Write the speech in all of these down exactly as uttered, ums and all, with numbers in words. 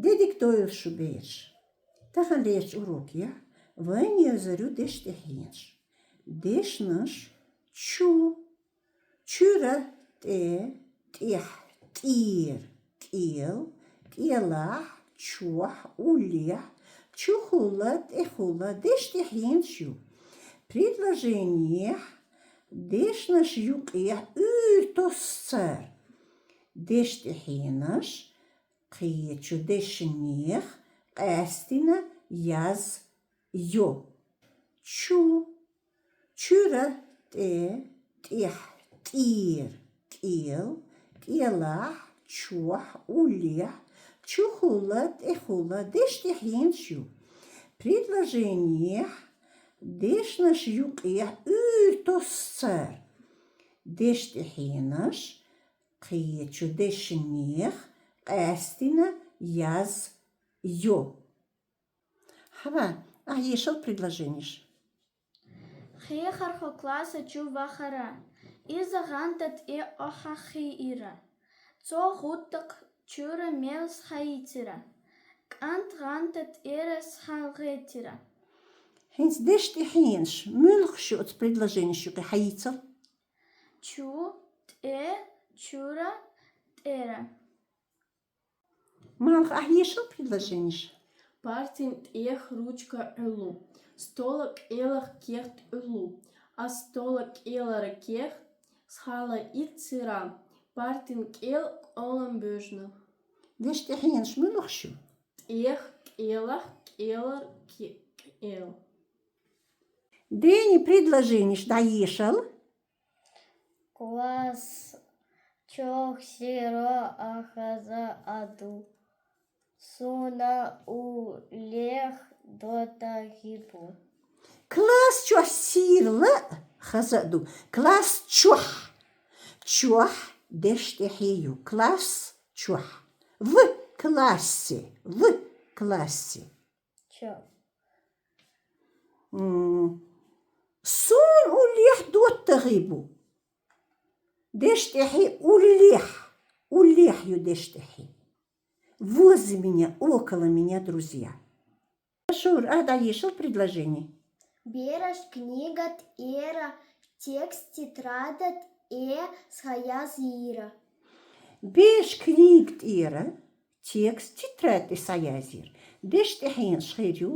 Де дика дойла шун, бераш. Таханлерчу урокехь вайн евзар ю дешан тӀехь хьенаш. Дешнаш чу, чуьра, тӀе, тӀехь, тӀера, кӀел, кӀелахь, чохь, уллехь, чухула, тӀехула дешан тӀехь хьенаш ю. Предложенехь дешнаш юкъехь уьйр тосу цара. Дешан тӀехь хьенаш кхечу дешнех къаьстина язйо. Чу, чуьра, тӀе, тӀехь, тӀера, кӀел, кӀелахь, чохь, уллехь, чухула, тӀехула дешан тӀехь хьенаш ю. Предложенехь дешнаш юкъехь уьйр тосу цара. Дешан тӀехь хьенаш кхечу дешнех къаьстина язйо. Хьава, ахь ешал предложенеш. Хехархо класса чу вахара. Иза гӀанта тӀе охьахиира. Цо гӀуттакх чуьра мел схьаийцира. КӀант гӀанта тӀера схьагӀеттира. ХӀинца дешан тӀехь хьенаш муьлхаш ю оцу предложенеш юкъе, хьаийцал. Чу, тӀе, чуьра, тӀера. Малх, ахь ешал предложенеш. Партин тӀех ручка Ӏуьллу, стола кӀелах кехат Ӏуьллу, а стола кӀелара кехат схьалаийцира, партин кӀел кӀолан божна. Дешан тӀехь хьенаш муьлхаш ю? ТӀех, кӀелах, кӀелар, ке-, кӀел. Дени предложенеш дӀаешал. Класс чохь сиро а хаза а ду. Суна уллех доттагӀий бу. Класс чохь сирла а хаза а ду. Класс чохь. Чохь дешан тӀехь ю. Класс чохь. В классе. В классе. Чо. М. Суна уллех доттагӀий бу. Дешан тӀехь уллех. Уллех ю дешан тӀехь. Возле меня, около меня, друзья. Шура, а дӀаешал предложени. Бераш книга тӀера текст тетрадь тӀе схьаязйира. Бераш книга тӀера текст тетрадь тӀе схьаязйира. Дешан тӀехь хьенаш хир ю.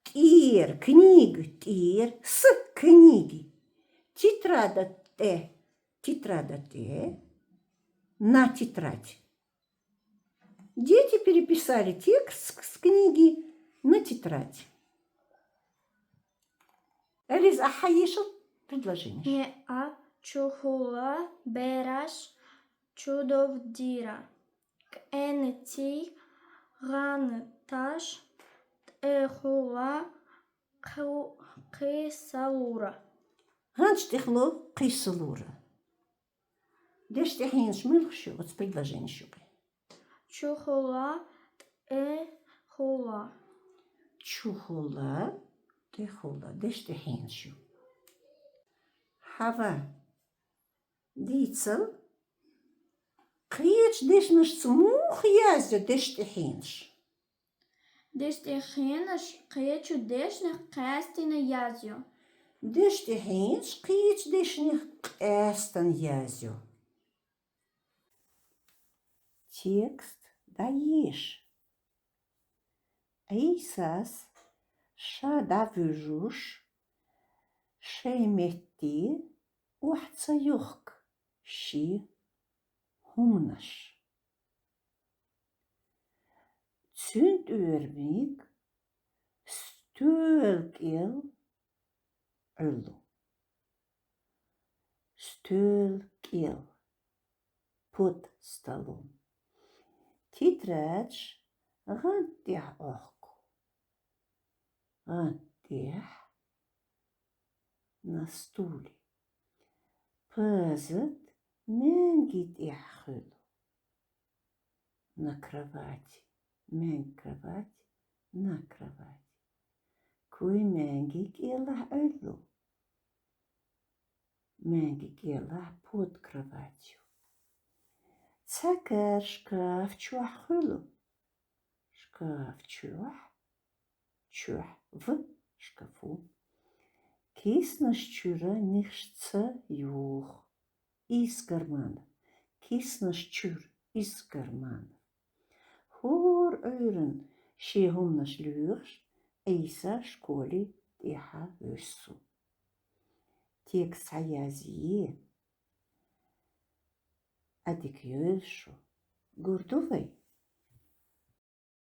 ТӀера, книга тӀера, с книги. Тетрадь тӀе, тетрадь тӀе, на тетрадь. Дети переписали текст с, с книги на тетрадь. Элиза, ахь ешал предложенеш. НеӀа, чухула бераш чудовдира. КӀентий гӀанташ тӀехула кху-, кхийсалура. ГӀанташ тӀехула кхийсалура. Дешан тӀехь хьенаш муьлхаш ю оцу предложенеш юкъе? Чухула, тӀехула. Чухула, тӀехула. Дешан тӀехь хьенаш ю. Хьава, дийцал. Кхечу дешнашца муха язйо дешан тӀехь хьенаш? Дешан тӀехь хьенаш кхечу дешнех къаьстина язйо. Дешан тӀехь хьенаш кхечу дешнех къаьстина язйо. Текст дӀаеша. Ӏийсас ша дӀавуьжуш, шайн метте охьа ца йохку шен хӀуманаш. Цуьнан тӀоьрмиг стоьла кӀел Ӏуьллу. Стоьла кӀел. Под столом. Тетрадьш гӀанта тӀехь Ӏохку. ГӀанта тӀехь. На стуле. Пазат маьнги тӀехь хуьлу. На кровати. Маьнги кровати. На кровати. Куй маьнги кӀелахь Ӏуьллу. маьнги гелахь под кроватью. Цхьа кар шкаф чохь хуьлу. Шкаф чохь, чохь в шкафу. Киснаш чуьра нихш ца юху. Из карманов. Киснаш чуьра из карманов. ХӀора Ӏуьйранна шен хӀуманаш лоьхуш, Ӏийса школе тӀаьхьа вуьсу. Текст схьаязъе. Ӏадика йойла шу. Гур ду вай?